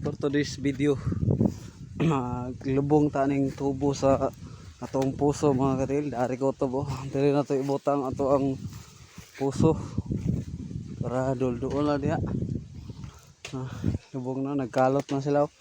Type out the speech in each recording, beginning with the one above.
For today's video, maglubong ta ning tubo sa atong puso, mga katil. Dari ko tubo. Dili na to ibutang ato ang puso para dulduol na diha. Ah, lubong na, nagkalot na sila, oh.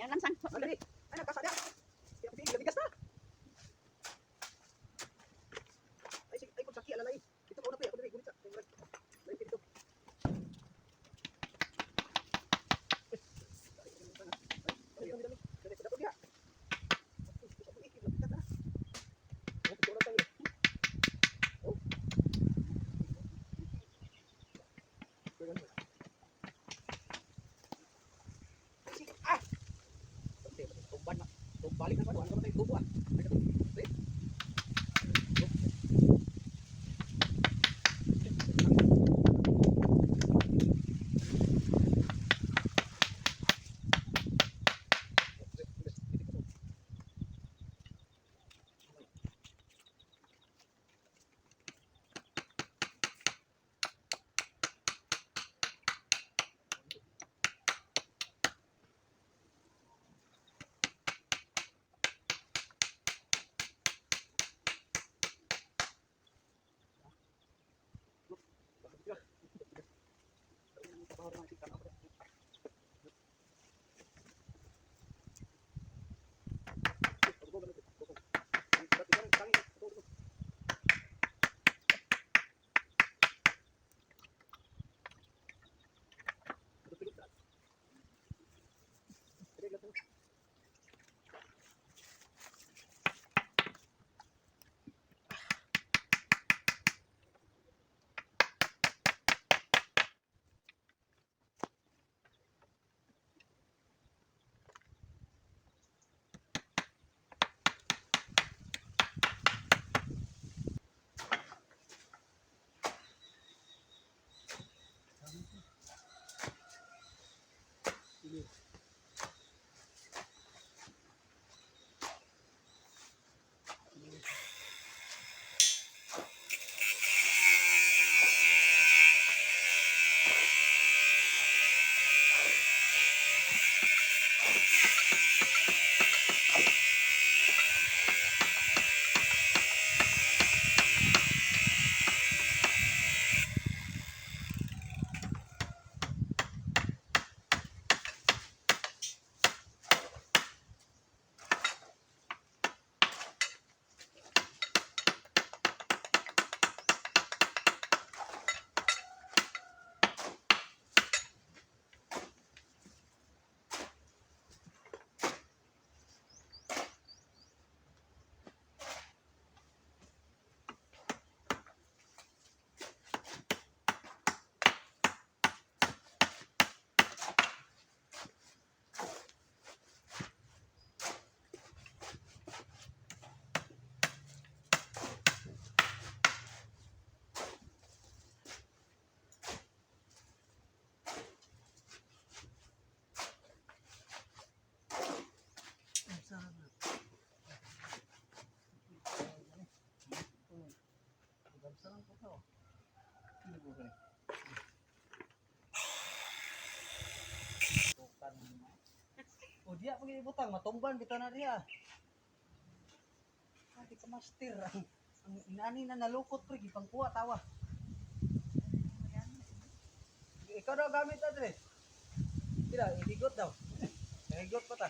Yan lang san. Dali. Ay, nagkasada. Bigas na. Ay, sige, ay, kung saki, alalay. Ito, mauna pa, ako dali, gunit sa. Ay, dito. Ay, dami, dami. Dali, dapat diha. Ah! Tumban na. Balik na ba? Ano ba tayo? Tubo ah. O diya pag ibutang matumban bitaw na diya. Ati ka master ang inani na nalukot pre gipangkuha tawa. Ikaw daw gamit, Andre. Tira, iligot daw. Nahigot pa ta.